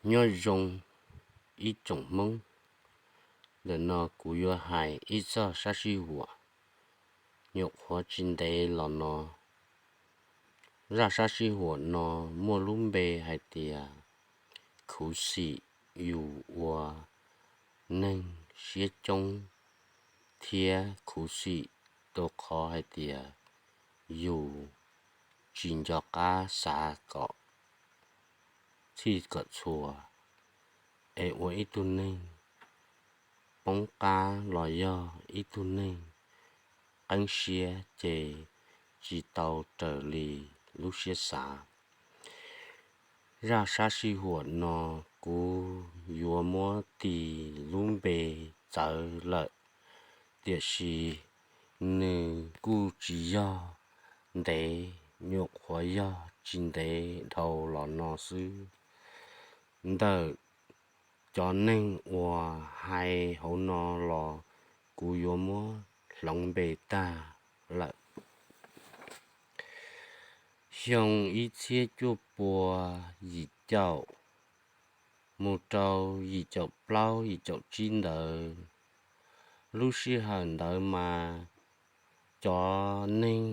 Nyob zoo ib tsoom Hmoob, ntawm no kuv yuav hais ib zaj sab sij huam nyuam qhuav tsis ntev los no. Zaj sab sij huam no muaj lub npe hais tias khuv xim yus ua neeg siab coob thiab khuv xim rau qhov hais tias yus tsis nco qab xav kom txhij kom txhua, es ua ib tug neeg poob qab los yog ib tug neeg qeeb siab ces tsis tau raws li lub siab xav. Zaj sab sij huam no kuv yuav muab tis lub npe txawv lawm, tiam sis nws kuj tsis yog ntev, nyuam qhuav yog tsis ntev dhau los no xwb. Ntawm cov neeg uas hais hauv no los kuv yuav muab hloov npe tag lawm. Xyoo ib txhiab cuaj pua yim caum mus rau yim caum plaub yim caum tsib ntawd, lub sij hawm ntawd mas cov neeg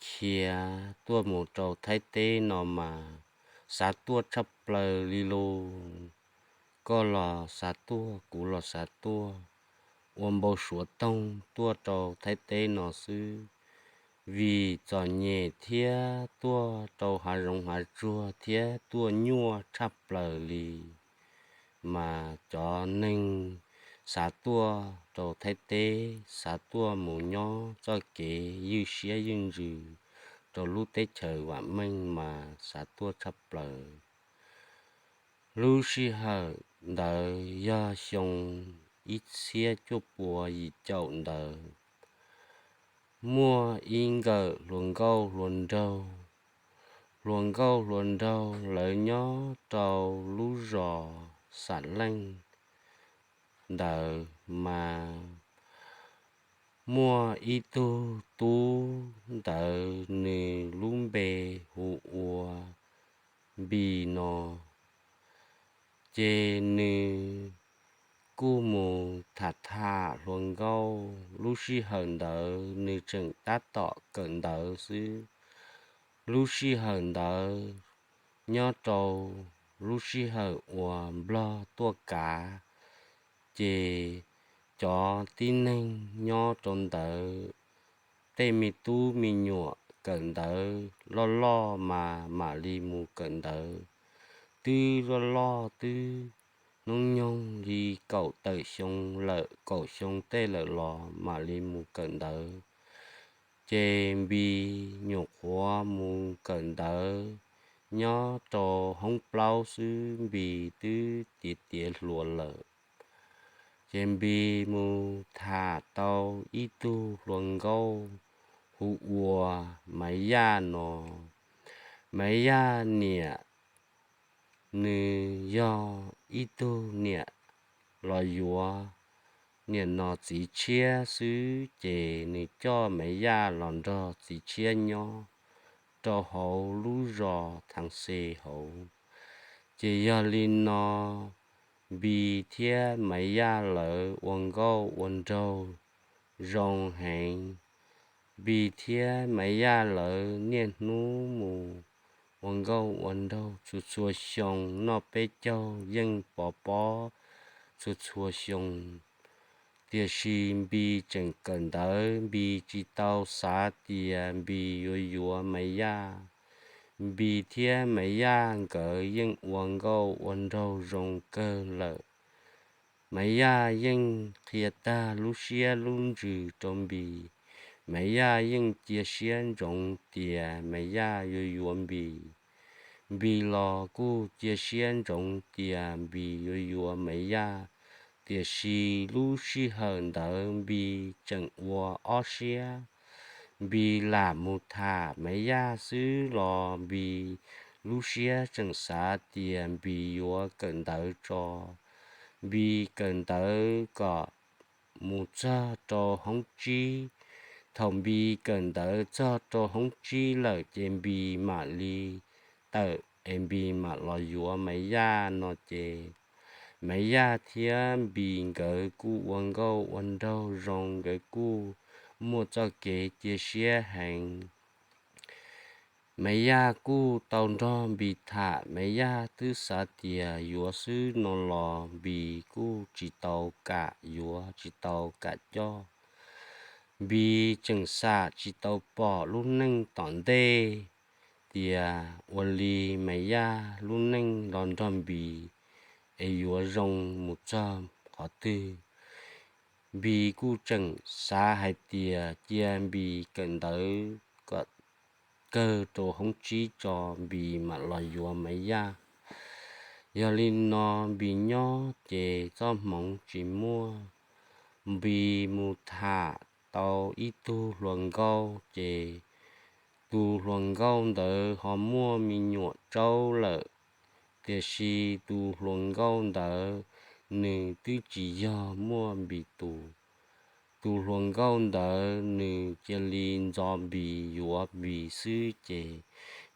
khiav tuaj mus rau Thaib teb no mas xav tuaj tshaj plaws li lus. Koj los xav tuaj, kuv los xav tuaj, ua npau suav toog tuaj rau Thaib teb no xwb. Vim txom nyem thiab tuaj rau hav zoov hav tsuag thiab tuaj nyuaj tshaj plaws li, mas cov neeg xav tuaj rau Thaib teb, xav tuaj mus nyob txoj kev ywj siab ywj ntsws rau lub teb chaws vam meej mas xav tuaj tshaj plaws. Lub sij hawm ntawd yog xyoo ib txhiab cuaj pua yim caum ntawd, muaj ib nkawm hluas nkauj hluas nraug, hluas nkauj hluas nraug lawv nyob rau lub zos Xam Leej ntawd mas muaj ib tug tub ntawd nws lub npe hu ua Npis no, ces nws kuj mus tham tham hluas nkauj. Lub sij hawm ntawd nws tseem tab tom kawm ntawv xwb. Lub sij hawm ntawd nyob rau lub sij hawm uas Nplog tuaj kav, ces cov tib neeg nyob rau ntawd tej me tub me nyuam kawm ntawv loj loj mas mam li mus kawm ntawv. Twb loj loj twb hnub nyoog li kaum tawm xyoo lawm, kaum xyoo tej lawm los mam li mus kawm ntawv. Ces Npis nyuam qhuav mus kawm ntawv nyob rau hoob plaub xwb, Npis twb tiav tiav hluas lawm. Ces Npis mus tham tau ib tug hluas nkauj hu ua Maiv Yaj no. Maiv Yaj niam nws yog ib tug niam los yuav niam no txiv tshiab xwb, ces nws coj Maiv Yaj los nrog txiv tshiab nyob rau hauv lub zos Thaav Xe hauv. Ces yog li no Npis thiab Maiv Yaj lawv ua nkauj ua nraug zoo heev. Npis thiab Maiv Yaj lawv niaj hnub mus ua nkauj ua nraug txhua txhua xyoo, noj peb caug yeej pov pob txhua txhua xyoo. Tiam sis Npis tseem kawm ntawv, Npis tsis tau xav tias Npis yuav yuav Maiv Yaj. Npis thiab Maiv Yaj nkawd yeej ua nkauj ua nraug zoo kawg lawm. Maiv Yaj yeej qhia tag lub siab lub ntsws rau Npis. Maiv Yaj yeej cia siab ntsoov tias Maiv Yaj yuav yuav Npis. Npis los kuj cia siab ntsoov tias Npis yuav yuav Maiv Yaj. Tiam sis lub sij hawm ntawd Npis tseem ua ob siab. Npis lam mus tham Maiv Yaj xwb los Npis lub siab tseem xav tias Npis yuav kawm ntawv tso. Npis kawm ntawv kom mus txog rau hoob tsib. Thaum Npis kawm ntawv txog rau hoob tsib lawm ces Npis mam li tawm es Npis mam los yuav Maiv Yaj no ces Maiv Yaj thiab Npis nkawd kuj ua nkauj ua nraug zoo, nkawd kuj muaj txoj kev cia siab heev. Maiv Yaj kuj tau nrog Npis tham, Maiv Yaj twb xav tias yuav xwb no los Npis kuj tsis tau kam yuav, tsis tau kam coj. Npis tseem xam tsis tau pom lub neej tom ntej tias ua li Maiv Yaj lub neej los nrog Npis es yuav zoo mus txog qhov twg. Npis kuj tseem xav hais tias cia Npis kawm ntawv kom kawg rau hoob tsib tso Npis mam los yuav Maiv Yaj. Yog li no Npis nyob ces txoj hmoov tsis muaj. Npis mus tham tau ib tug hluas nkauj ces tus hluas nkauj ntawd ho muaj me nyuam tsaub lawm, tiam sis tus hluas nkauj ntawd nws twb tsis yog muaj Npis tus. Tus hluas nkauj ntawd nws cia li ntxo Npis yuav Npis xwb ces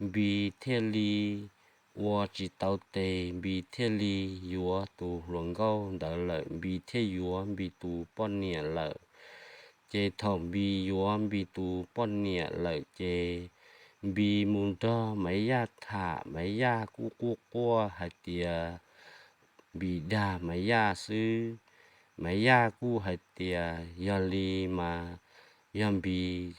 Npis thiaj li ua tsis tau tes, Npis thiaj li yuav tus hluas nkauj ntawd lawm, Npis thiaj yuav Npis tus poj niam lawm. Ces thaum Npis yuav Npis tus poj niam lawm ces Npis mus nrog Maiv Yaj tham, Maiv Yaj kuj quaj quaj hais tias Npis dag Maiv Yaj xwb. Maiv Yaj kuj hais tias yog li mas yog Npis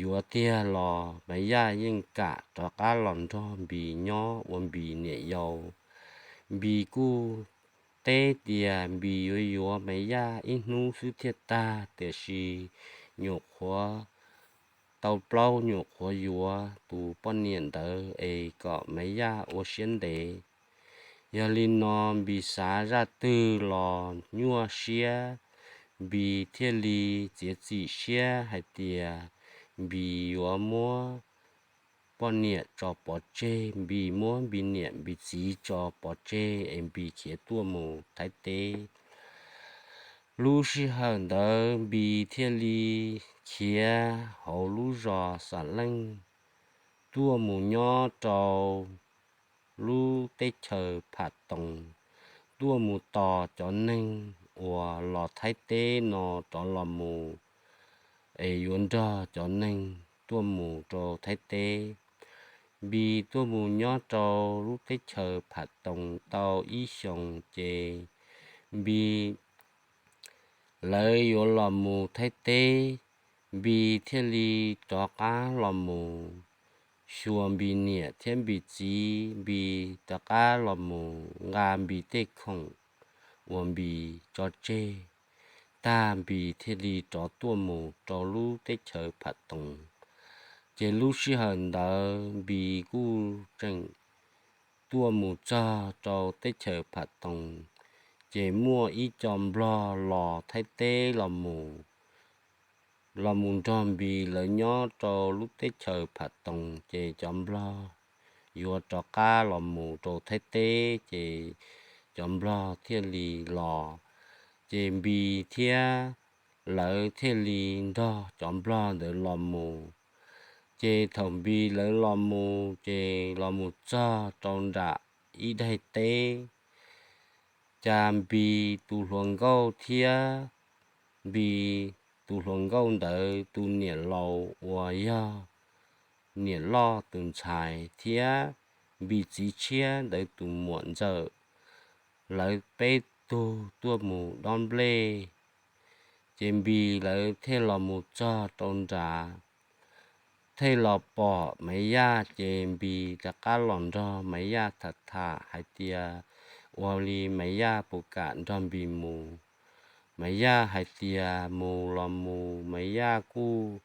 yuav tiag los Maiv Yaj yeej kam rov qab los nrog Npis nyob ua Npis niam yau. Npis kuj teb tias Npis yuav yuav Maiv Yaj ib hnub xwb thiaj tag, tiam sis nyuam qhuav tau plaub nyuam qhuav yuav tus poj niam ntawd es kom Maiv Yaj ua siab ntev. Yog li no Npis xav zaj twg los nyuaj siab, Npis thiaj li txiav txim siab hais tias Npis yuav muab poj niam tso pov tseg, Npis muab Npis niam Npis txiv tso pov tseg es Npis khiav tuaj mus Thaib teb. Lub sij hawm ntawd Npis thiaj li khiav hauv lub zos Xam Leej tuaj mus nyob rau lub teb chaws Pham Toos, tuaj mus tos cov neeg uas los Thaib teb no rov los mus es yuav nrog cov neeg tuaj mus rau Thaib teb. Npis tuaj mus nyob rau lub teb chaws Pham Toos tau ib xyoos ces Npis lawv yuav los mus Thaib teb, Npis thiaj li rov qab los mus xyuas Npis niam thiab Npis txiv, Npis rov qab los mus nqa Npis tej khoom uas Npis tso tseg tag, Npis thiaj li rov tuaj mus rau lub teb chaws Pham Toos. Ces lub sij hawm ntawd Npis kuj tseem tuaj mus txog rau teb chaws Pham Toos, ces muaj ib co Nplog los Thaib teb los mus los mus nrog Npis lawv nyob rau lub teb chaws Pham Toos, ces cov Nplog yuav rov qab los mus rau Thaib teb, ces cov Nplog thiaj li los, ces Npis thiab lawv thiaj li nrog cov Nplog ntawd los mus. Ces thaum Npis lawv los mus, ces los mus txog rau nram ib daim teb, cas Npis tus hluas nkauj thiab Npis tus hluas nkauj ntawd tus niam laus uas yog niam loj tus ntxhais thiab Npis txiv tshiab ntawd tus muam ntxawm, lawv peb tug tuaj mus dob nplej. Ces Npis lawv thiaj los mus txog rau nrad, thiaj los pom Maiv Yaj, ces Npis rov qab los nrog Maiv Yaj tham tham hais tias ua li Maiv Yaj puas kam nrog Npis mus. Maiv Yaj hais tias mus los mus, Maiv Yaj kuj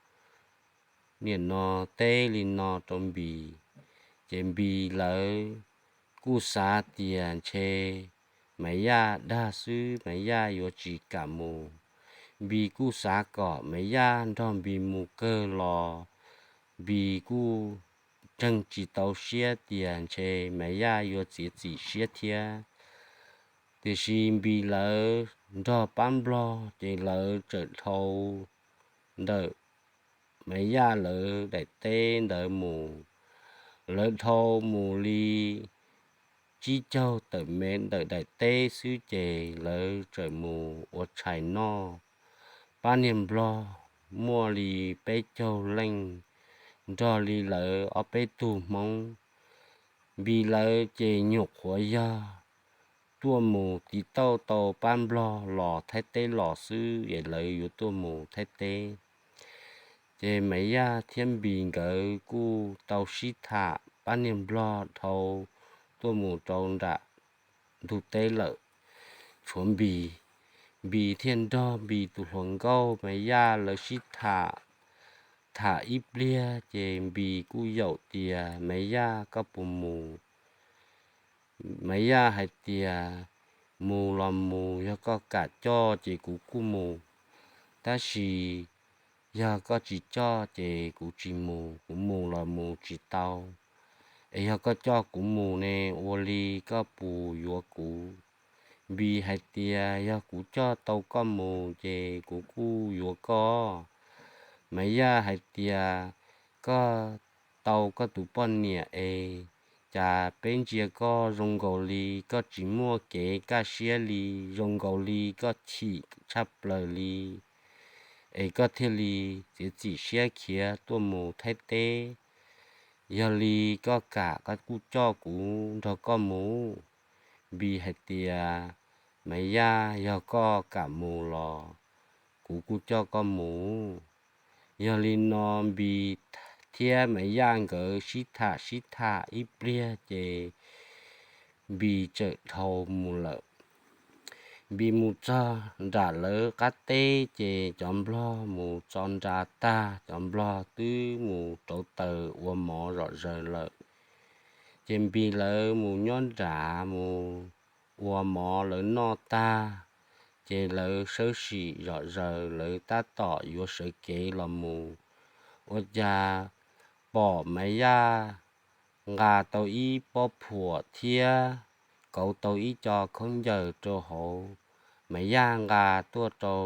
niam no teb li no rau Npis, ces Npis lawv kuj xav tias ntshe Maiv Yaj dag xwb, Maiv Yaj yuav tsis kam mus. Npis kuj xav kom Maiv Yaj nrog Npis mus kawg los Npis kuj ntseeg tsis tau siab tias ntshe Maiv Yaj yuav txiav txim siab thiab. Tiam sis Npis lawv nrog pab Nplog, ces lawv txawm dhau ntawm Maiv Yaj lawv daim teb ntawd mus. Lawv dhau mus li tsib caug tawm mev ntawm daim teb xwb ces lawv txawm mus ua tshais noj. Pab niag nplog muaj li peb caug leej, nrog li lawv ob peb tug Hmoob. Npis lawv ces nyuam qhuav yog tuaj mus tiv tauj tau pab nplog los Thaib teb los xwb es lawv yuav tuaj mus Thaib teb. Ces Maiv Yaj thiab Npis nkawd kuj tau sib tham pab niag nplog dhau tuaj mus rau nram ntug teb lawm. Tshuav Npis, Npis thiaj nrog Npis tus hluas nkauj Maiv Yaj lawv sib tham. Tham ib pliag ces Npis kuj yaum tias, Maiv Yaj, koj puas mus? Maiv Yaj hais tias, Mus los mus, yog koj kam coj ces kuv kuj mus, tab sis yog koj tsis coj ces kuv tsis mus, kuv mus los mus tsis tau. Es yog koj coj kuv mus ne, ua li koj puas yuav kuv? Npis hais tias, Yog kuv coj tau koj mus ces kuv kuj yuav koj. Maiv Yaj hais tias, Koj tau koj tus poj niam es cas peb ntsia koj zoo nkaus li koj tsis muaj kev kaj siab li, zoo nkaus li koj chim tshaj plaws li, es koj thiaj li txiav txim siab khiav tuaj mus Thaib teb. Yog li koj kam, koj kuj coj kuv nrog koj mus. Npis hais tias, Maiv Yaj, yog koj kam mus los kuv kuj coj koj mus. Yog li no Npis thiab Maiv Yaj nkawd sib tham sib tham ib pliag ces Npis txawm dhau mus lawm. Npis mus txog nram lawv qab teb ces cov nplog mus tso nra tag, cov nplog twb mus rauv taws ua mov zom zaws lawm. Ces Npis lawv mus nyob nrad mus ua mov lawv noj tag, ces lawv sawb sim zom zaws, lawv tab tom yuav sawv kev los mus, ua cas pom Maiv Yaj nqa tau ib pob phuam thiab kauv tau ib co khaub ncaws rau hauv. Maiv Yaj nqa tuaj rau,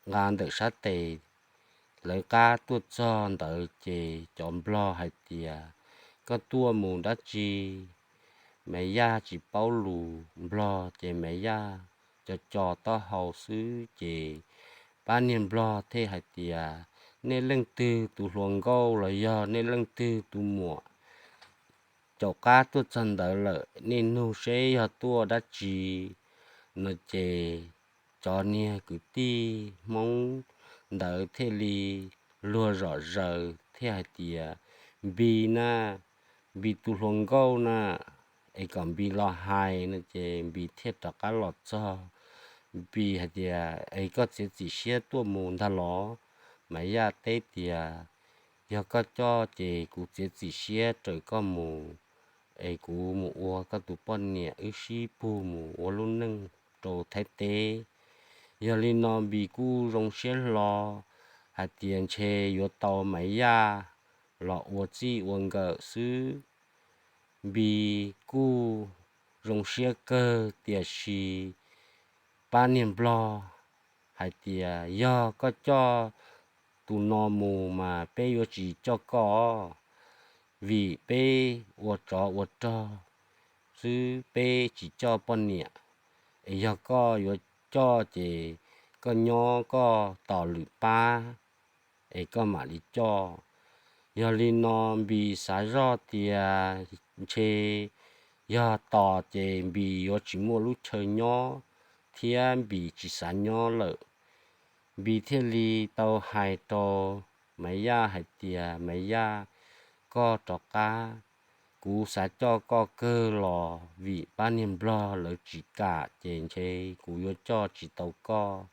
nqa ntawm sab tes lawv qab tuaj txog ntawd ces cov nplog hais tias, Koj tuaj mus dab tsi? Maiv Yaj tsis paub lus nplog ces Maiv Yaj co co taub hau xwb ces pab niag nplog thiaj hais tias, Nej leej twg tus hluas nkauj los yog nej leej twg tus muam caum qab tuaj txog ntawd lawm, nej nug seb yog tuaj dab tsi? No ces cov niag kwv tij Hmoob ntawd thiaj li luag zom zaws thiaj hais tias, Npis na, Npis tus hluas nkauj na, es kom Npis los hais no ces Npis thiaj rov qab los txog. Npis hais tias, Es koj txiav txim siab tuaj mus ntag los? Maiv Yaj teb tias, Yog koj coj ces kuv txiav txim siab raws koj mus, es kuv mus ua koj tus poj niam, wb sib pug mus ua lub neej rau Thaib teb. Yog li no Npis kuj zoo siab hlo hais tias ntshe yuav tau Maiv Yaj los ua txij ua nkawm xwb. Npis kuj zoo siab kawg, tiam sis pab niag nplog hais tias, Yog koj coj tus no mus mas peb yuav tsis coj koj, vim peb ua tsov ua rog xwb, peb tsis coj poj niam. Es yog koj yuav coj ces koj nyob koj tos lwm pab es koj mam li coj. Yog li no Npis xav zoj tias ntshe yog tos ces Npis yuav tsis muaj lub chaw nyob thiab Npis tsis xav nyob lawm. Npis thiaj li tau hais rau Maiv Yaj hais tias, Maiv Yaj, koj rov qab, kuv xav coj koj kawg los vim pab niag nplog lawv tsis kam ces ntshe kuv yuav coj tsis tau koj.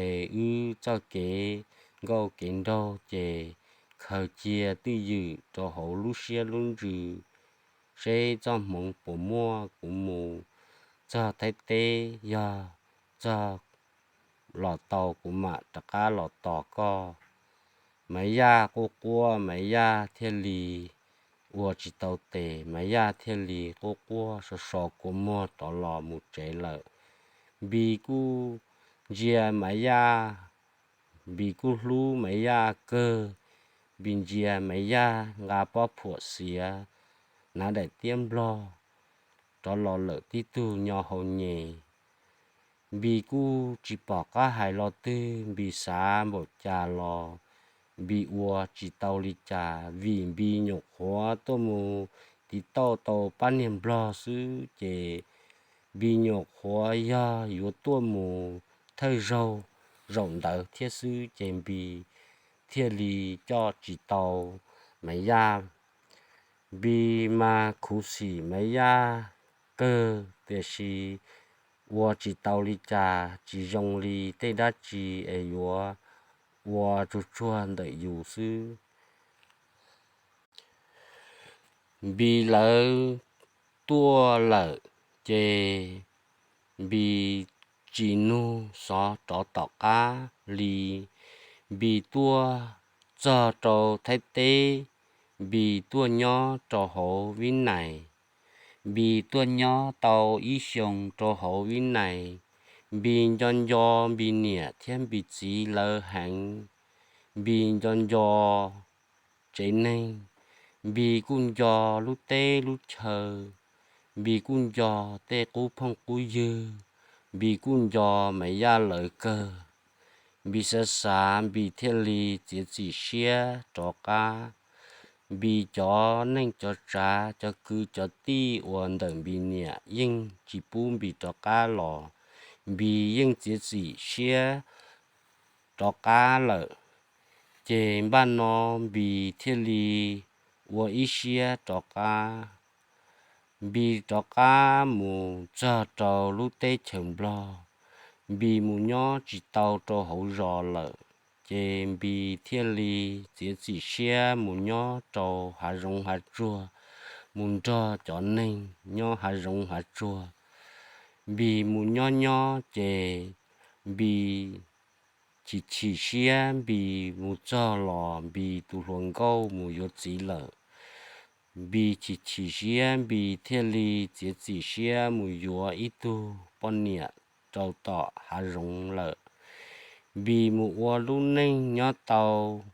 Es wb txoj kev nkauj kev nraug ces khaws cia twj ywm rau hauv lub siab lub ntsws, seb txoj hmoov puas muaj, kuv mus txog Thaib teb, yog txog los tau kuv mam rov qab los tos koj. Maiv Yaj quaj quaj, Maiv Yaj thiaj li ua tsis tau tes, Maiv Yaj thiaj li quaj quaj so so kua muag rov los mus tsev lawm. Npis kuj ntsia Maiv Yaj, Npis kuj hlub Maiv Yaj kawg, Npis ntsia Maiv Yaj nqa pob phuam xiav, hnav daim tiab nplog rov los lawm tib tug nyo hau nyem. Npis kuj tsis pom qab hais los twg, Npis xav npaum cas los Npis ua tsis tau li cas, vim Npis nyuam qhuav tuaj mus tiv tauj tau pab niag nplog xwb ces Npis nyuam qhuav yog yuav tuaj mus thawj zaug zaum ntawd thiab xwb ces Npis thiaj li coj tsis tau Maiv Yaj. Npis mas khuv xim Maiv Yaj kawg tiam sis ua tsis tau li cas, tsis zoo li tej dab tsi es yuav ua tsuag tsuag ntawm yus xwb. Npis lawv tuaj lawm ces Npis tsis nug xov rov tom qab li. Npis tuaj txog rau Thaib teb, Npis tuaj nyob rau hauv Vib Nais. Npis tuaj nyob tau ib xyoos rau hauv Vib Nais, Npis nco nco Npis niam thiab Npis txiv lawv heev. Npis nco nco tsev neeg, Npis kuj nco lub teb lub chaw, Npis kuj nco tej qub phooj qub ywg, Npis kuj nco Maiv Yaj lawv kawg. Npis xav xav, Npis thiaj li txiav txim siab rov qab. Npis cov neej cov tsav, cov kwv cov tij uas ntawm Npis niam yeej tsis pub Npis rov qab los, Npis yeej txiav txim siab rov qab lawm. Ces npaj no Npis thiaj li ua ib siab rov qab. Npis rov qab mus txog rau lub teb chaws Nplog, Npis mus nyob tsis tau rau hauv zos lawm, ces Npis thiaj li txiav txim siab mus nyob rau hav zoov hav tsuag, mus nrog cov neeg nyob hav zoov hav tsuag. Npis mus nyob nyob ces Npis chim chim siab, Npis mus txog los Npis tus hluas nkauj mus yuav txiv lawm. Npis chim chim siab, Npis thiaj li txiav txim siab mus yuav ib tug poj niam rau tom hav zoov lawm. Npis mus ua lub neej nyob tau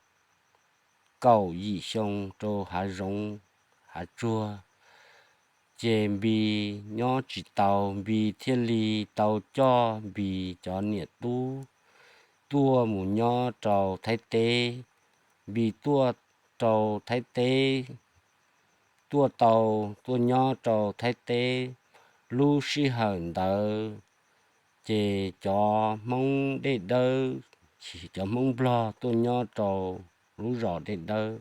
kaum yim xyoo rau hav zoov hav tsuag, ces Npis nyob tsis tau, Npis thiaj li tau coj Npis cov niam tub tuaj mus nyob rau Thaib teb. Npis tuaj rau Thaib teb, tuaj tau, tuaj nyob rau Thaib teb. Lub sij hawm ntawd ces cov Hmoob Dej Dawb, cov Hmoob Nplog tuaj nyob rau lub zos Dej Dawb,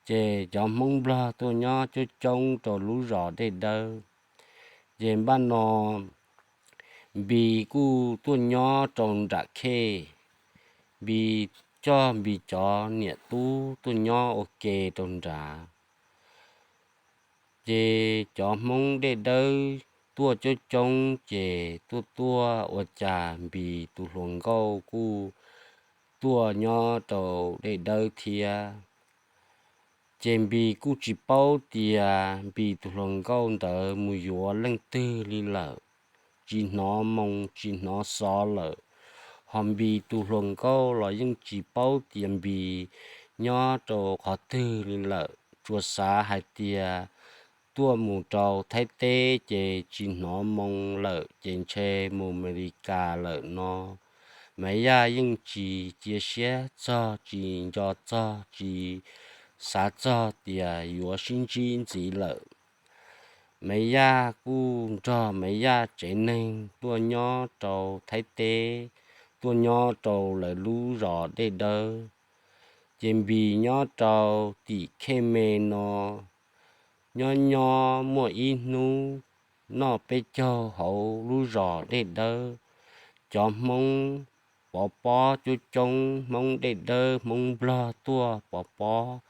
ces cov Hmoob Nplog tuaj nyob coob coob rau lub zos Dej Dawb. Ces npaj no Npis kuj tuaj nyob rau nram khej, Npis coj Npis cov niam tub tuaj nyob ua ke rau nrad. Ces cov Hmoob Dej Dawb tuaj coob coob ces tuaj tuaj ua cas Npis tus hluas nkauj kuj tuaj nyob rau Dej Dawb thiab. Ces Npis kuj tsis paub tias Npis tus hluas nkauj ntawd mus yuav leej twg li lawm, tsis hnov moo tsis hnov xov lawm. Ho Npis tus hluas nkauj los yeej tsis paub tias Npis nyob rau qhov twg li lawm, tsuas xav hais tias tuaj mus rau Thaib teb ces tsis hnov moo lawm ces ntshe mus Amelikas lawm no. Maiv Yaj yeej tsis cia siab txog, tsis nco txog, tsis xav txog tias yuav sib ntsib ntxiv lawm. Maiv Yaj kuj nrog Maiv Yaj tsev neeg tuaj nyob rau Thaib teb, tuaj nyob rau lawv lub zos Dej Dawb. Ces Npis nyob rau tim khej me no, nyob nyob muaj ib hnub noj peb caug hauv lub zos Dej Dawb, cov Hmoob pov pob coob coob, Hmoob Dej Dawb, Hmoob Nplog tuaj pov pob.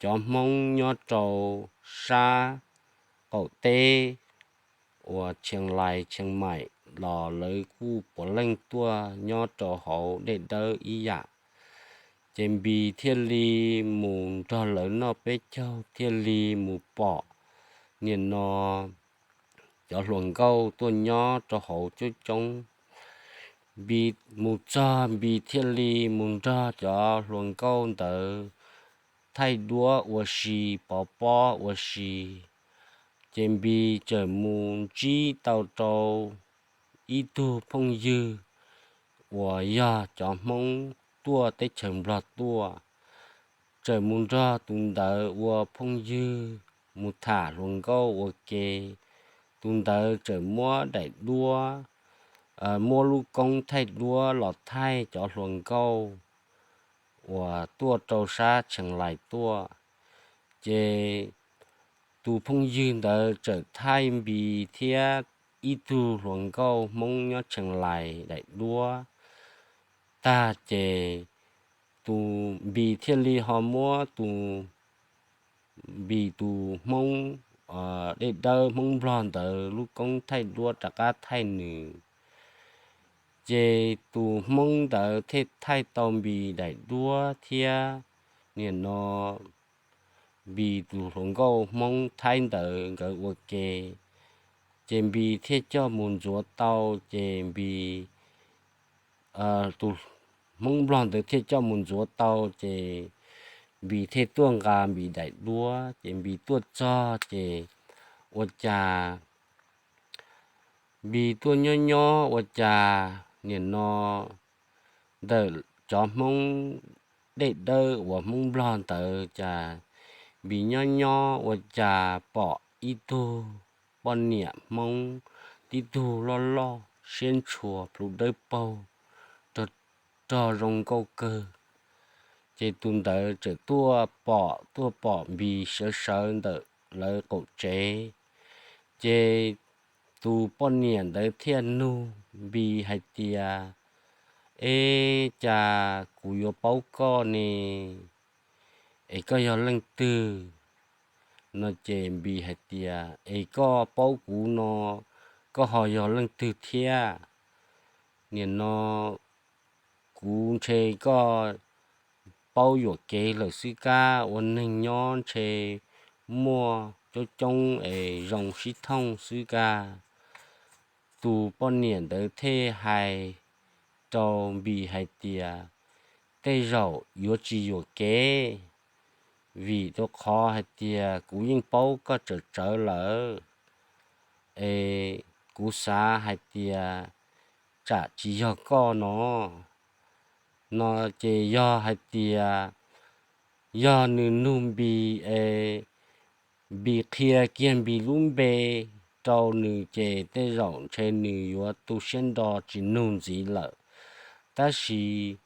Cov Hmoob nyob rau sab qaum teb uas Tsheej Lais, Tsheej Maim los lawv kuj puav leej tuaj nyob rau hauv Dej Dawb ib yam. Ces Npis thiaj li mus nrog lawv noj peb caug, thiaj li mus pom nim no cov hluas nkauj tuaj nyob rau hauv coob coob. Npis mus txog, Npis thiaj li mus nrog cov hluas nkauj ntawd thaij duab ua si, pov pob ua si. Ces Npis txawm mus ntsib tau rau ib tug phooj ywg uas yog cov Hmoob tuaj teb chaws Nplog tuaj, txawm mus nrog tus ntawd ua phooj ywg mus tham hluas nkauj ua ke. Tus ntawd txawm muab daim duab, muab lub koob thaij duab los thaij cov hluas nkauj uas tuaj rau sab Tsheej Lais tuaj. Ces tus phooj ywg ntawd txawm thaij Npis thiab ib tug hluas nkauj Hmoob nyob Tsheej Lais daim duab tag ces tus Npis thiaj li ho muab tus Npis tus Hmoob dej dawb Hmoob Nplog ntawd lub koob thaij duab rov qab thaij nws. Ces tus Hmoob ntawd thiaj thaij tau Npis daim duab thiab nim no Npis tus hluas nkauj Hmoob Thaib ntawd nkawd ua ke. Ces Npis thiaj coj mus ntxuav tau, ces Npis, tus Hmoob Nplog ntawd thiaj coj mus ntxuav tau, ces Npis thiaj tuaj nqa Npis daim duab. Ces Npis tuaj txog ces ua cas Npis tuaj nyob nyob ua cas nim no ntawm cov Hmoob dej dawb uas Hmoob Nplog ntawd cas Npis nyob nyob ua cas pom ib tug poj niam Hmoob, tib tug loj loj siab ntshua plhu dawb paug, rog zoo nkauj kawg. Ces tus ntawd txawm tuaj pom, tuaj pom Npis sawv sawv ntawm lawv qaum tsev. Ces tus poj niam ntawd thiaj nug Npis hais tias, Es cas kuv yuav paub koj ne? Es koj yog leej twg? No ces Npis hais tias, Es koj paub kuv no, koj ho yog leej twg thiab? Nim no kuv ntshe koj paub yuam kev lawm xwb kab, ua neeg nyob ntshe muaj coob coob es zoo sib thooj xwb kab. Tus poj niam ntawd thiaj hais rau Npis hais tias, Tej zaum yuav tsis yuam kev, vim rau qhov hais tias kuv yeej paub koj tsawm tsawv lawm. Es kuv xav hais tias tsam tsis yog koj no. No ces yog hais tias yog nws nug Npis es Npis qhia kiag Npis lub npe rau nws ces tej zaum ntshe nws yuav tu siab nto tsis nug ntxiv lawm. Tab sis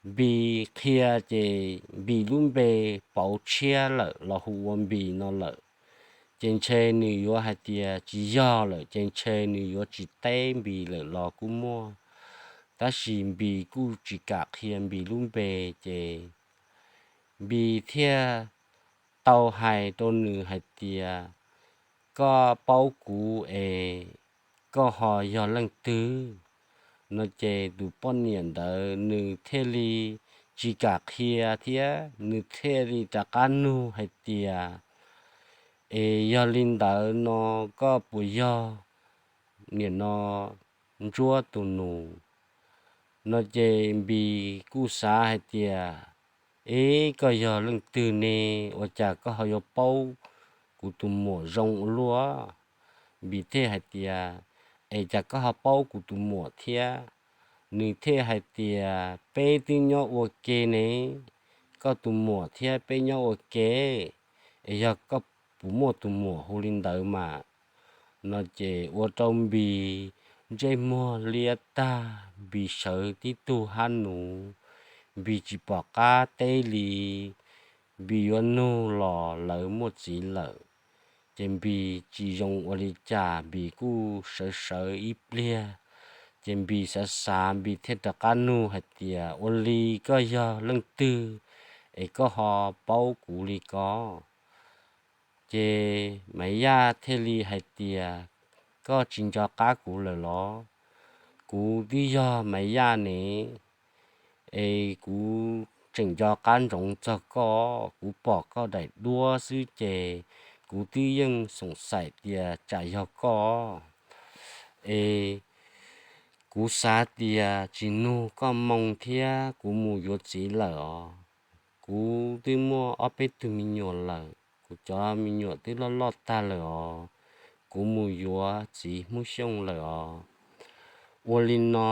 Npis qhia ces Npis lub npe pauv tshiab lawm los hu ua Npis no lawm, ces ntshe nws yuav hais tias tsis yog lawm, ces ntshe nws yuav tsis teb Npis lawm los kuj muaj. Tab sis Npis kuj tsis kam qhia Npis lub npe, ces Npis thiaj tau hais rau nws hais tias, Koj paub kuv es koj ho yog leej twg? No ces tus poj niam ntawd nws thiaj li tsis kam qhia thiab nws thiaj li rov qab nug hais tias, Es yog li ntawd no koj puas yog nim no Ntsuab tus nus? No ces Npis kuj xav hais tias, Es koj yog leej twg ne, ua cas koj ho yuav paub kuv tus muam zoo ua luaj? Npis thiaj hais tias, Es cas koj ho paub kuv tus muam thiab? Nws thiaj hais tias, Peb twb nyob ua ke ne, koj tus muam thiab peb nyob ua ke, es yog koj puas muaj tus muam hu li ntawd mas? No ces ua rau Npis ntsej muag liab tag, Npis sawv tib tug hab nuv, Npis tsis pom qab teb li. Npis yuav nug los lawv muaj txiv lawm, ces Npis tsis zoo ua li cas, Npis kuj sawv sawv ib pliag, ces Npis xav xav Npis thiaj rov qab nug hais tias, Ua li koj yog leej twg es koj ho paub kuv li ko? Ces Maiv Yaj thiaj li hais tias, Koj tsis nco qab kuv lawm los? Kuv twb yog Maiv Yaj ne, es kuv tseem nco qab ntsoov txog koj, kuv pom koj daim duab xwb ces kuv twb yeej xoom xaim tias tsam yog koj. Es kuv xav tias tsis nug koj moo thiab kuv mus yuav txiv lawm os. kuv twb muaj ob peb tug me nyuam lawm, kuv cov me nyuam twb loj loj tag lawm os, kuv mus yuav txiv Hmoob Xyooj lawm os. Ua li no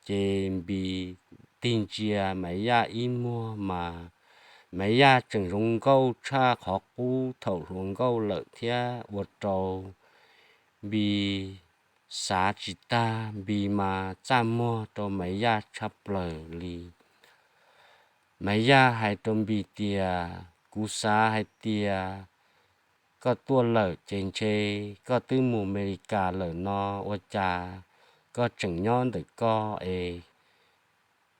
ces Npis tig ntsia Maiv Yaj ib muag mas Maiv Yaj tseem zoo nkauj tshaj qhov qub thaum hluas nkauj lawm thiab ua rau Npis xav tsis tag, Npis mas txaj muag rau Maiv Yaj tshaj plaws li. Maiv Yaj hais rau Npis tias, kuv xav hais tias koj tuaj lawm ces ntshe koj twb mus Amelikas lawm no, ua cas koj tseem nyob ntawm koj es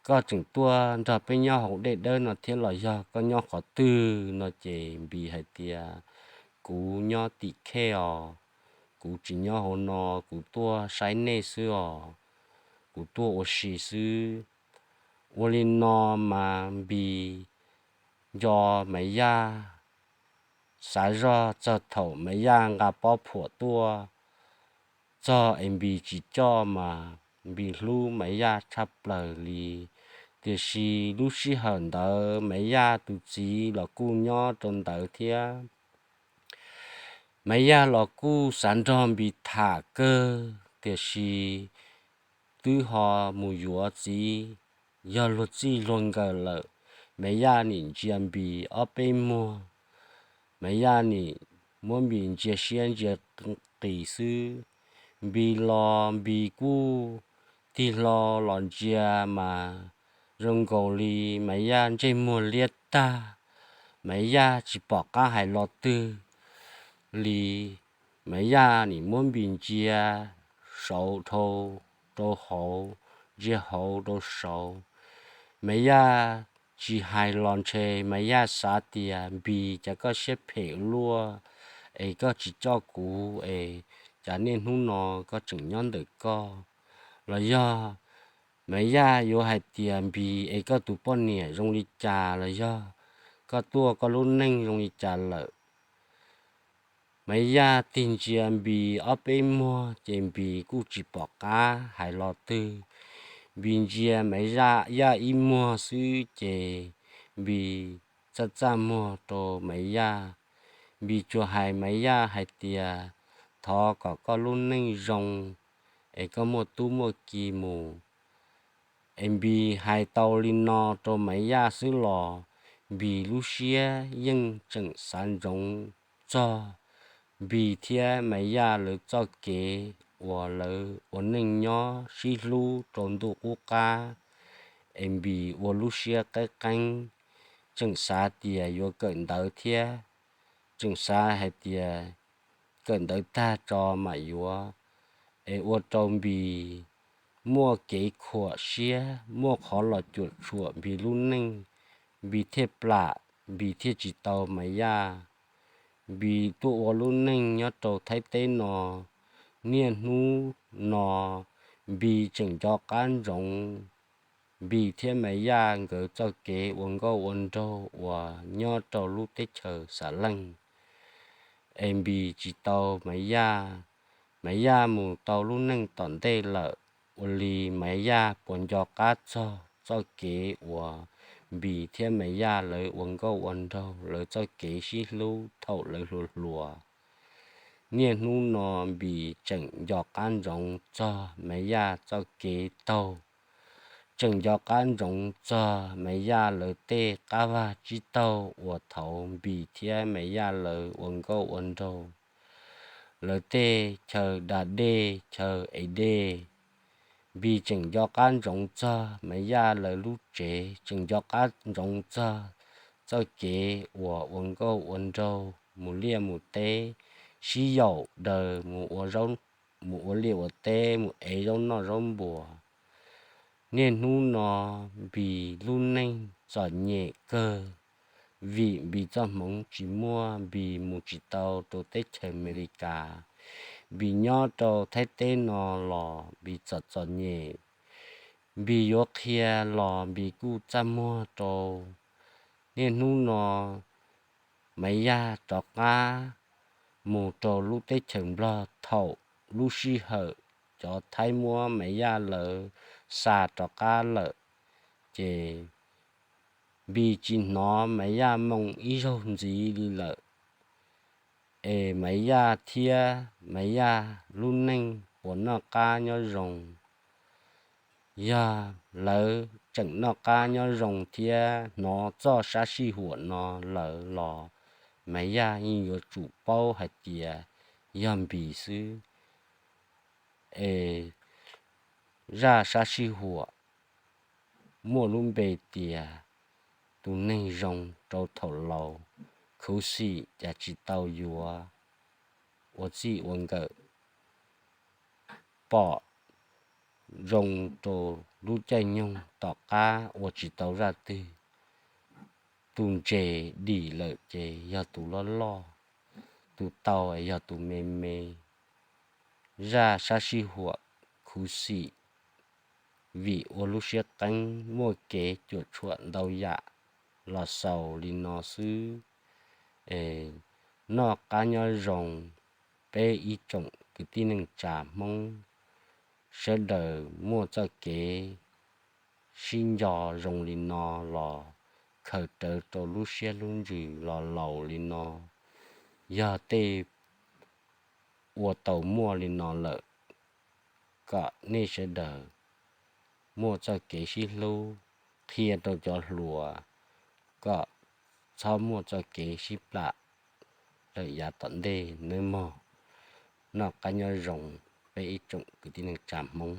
koj tseem tuaj nrog peb nyob hauv dej dawb no thiab los yog koj nyob qhov twg no? Ces Npis hais tias, kuv nyob tim khej os, kuv tsis nyob hauv no, kuv tuaj saib nej xwb os, kuv tuaj ua si xwb. Ua li no mas Npis nco Maiv Yaj, xav zoj txog thaum Maiv Yaj nqa pob phuam tuaj txog es Npis tsis coj mas Npis hlub Maiv Yaj tshaj plaws li. Tiam sis lub sij hawm ntawd Maiv Yaj tus txiv los kuj nyob rau ntawd thiab. Maiv Yaj los kuj xav nrog Npis tham kawg, tiam sis twb ho mus yuav txiv, yog luag txij luag nkawm lawm. Maiv Yaj nim ntsia Npis ob peb muag, Maiv Yaj nim muab Npis ntsia siab ntsia qis xwb. Npis los Npis kuj tig hlo los ntsia mas zoo nkaus li Maiv Yaj ntsej muag liab tag, Maiv Yaj tsis pom qab hais lo twg li. Maiv Yaj nim muab Npis ntsia saud dhau rau hauv, ntsia hauv rau saud. Maiv Yaj tsis hais los ntshe Maiv Yaj xav tias, Npis, cas koj siab phem luaj es koj tsis coj kuv es cas niaj hnub no koj tseem nyob ntawm koj? Los yog Maiv Yaj yuav hais tias, Npis es koj tus poj niam zoo li cas los yog koj tuaj koj lub neej zoo li cas lawm? Maiv Yaj tig ntsia Npis ob peb muag ces Npis kuj tsis pom qab hais lo twg. Npis ntsia Maiv Yaj ib muag xwb ces Npis txaj txaj muag rau Maiv Yaj. Npis tsuas hais Maiv Yaj hais tias, thov kom koj lub neej zoo es koj muaj tub muaj ki mus. Es Npis hais tau li no rau Maiv Yaj xwb los Npis lub siab yeej tseem xav ntsoov txog Npis thiab Maiv Yaj lawv txoj kev uas lawv ua neej nyob sib hlub rau ntuj qub qab. Es Npis ua lub siab qeeb qeeb, tseem xav tias yuav kawm ntawv thiab, tseem xav hais tias kawm ntawv tag tso mam yuav. Es ua rau Npis muaj kev khuam siab, muaj qhov los cuam tshuam Npis lub neej, Npis thiaj plam, Npis thiaj tsis tau Maiv Yaj. Npis tuaj ua lub neej nyob rau Thaib teb no, niaj hnub no Npis tseem nco qab ntsoov Npis thiab Maiv Yaj nkawd txoj kev ua nkauj ua nraug uas nyob rau lub teb chaws Xam Leej. Es Npis tsis tau Maiv Yaj, Maiv Yaj mus tau lub neej tom ntej lawm, ua li Maiv Yaj puas nco qab txog txoj kev uas Npis thiab Maiv Yaj lawv ua nkauj ua nraug, lawv txoj kev sib hlub thaum lawv hluas hluas? Niaj hnub no Npis tseem nco qab ntsoov txog Maiv Yaj txoj kev taug, tseem nco qab ntsoov txog Maiv Yaj lawv tej qab vaj tsib taug uas thaud Npis thiab Maiv Yaj lawv ua nkauj ua nraug, lawv tej chaw da dej chaw ev dej. Npis tseem nco qab ntsoov txog Maiv Yaj lawv lub tsev, tseem nco qab ntsoov txog txoj kev uas ua nkauj ua nraug, mus liaj mus teb, sib yaum daws mus ua liaj ua teb, mus ev zaub noj zaub npua. Niaj hnub no Npis lub neej txom nyem kawg, vim Npis txoj hmoov tsis muaj, Npis mus tsis tau rau teb chaws Amelikas. Npis nyob rau Thaib teb no los Npis txom txom nyem, Npis yuav qhia los Npis kuj txaj muag rau. Niaj hnub no Maiv Yaj rov qab mus rau lub teb chaws Nplog, thaum lub sij hawm cov Thaib muab Maiv Yaj lawv xa rov qab lawm, ces Npis tsis hnov Maiv Yaj moo ib zaug ntxiv li lawm. Es Maiv Yaj thiab Maiv Yaj lub neej uas noj qab nyob zoo, yog lawv tseem noj qab nyob zoo thiab hnov txoj sab sij huam no lawm los Maiv Yaj yeej yuav tsum paub hais tias yog Npis xwb. Es zaj sab sij huam muaj lub npe tias tus neeg zoo rau thaum laus khuv xim cas tsis tau yuav ua txij ua nkawm, pom zoo rau lub caij nyoog tom qab ua tsis tau zaj twg. Tus ntses dim lawm ces yog tus loj loj, tus tau yog tus me me. Zaj sab sij huam khuv xim vim ua lub siab qeeb muaj kev cuam tshuam ntau yam los xaus li no xwb. Noj qab nyob zoo peb ib tsoom kwv tij neej tsa Hmoob, sawv daws muaj txoj kev sib nco zoo li no los khaws rawv rau lub siab lub ntsws los laus li no. Yog tej ua tau muaj li no lawm, kom nej sawv daws muaj txoj kev sib hlub, qhia rau cov hluas kom txhob muaj txoj kev sib plam lawm yav tom ntej nawb mog. Noj qab nyob zoo peb ib tsoom kwv tij neej tsa Hmoob.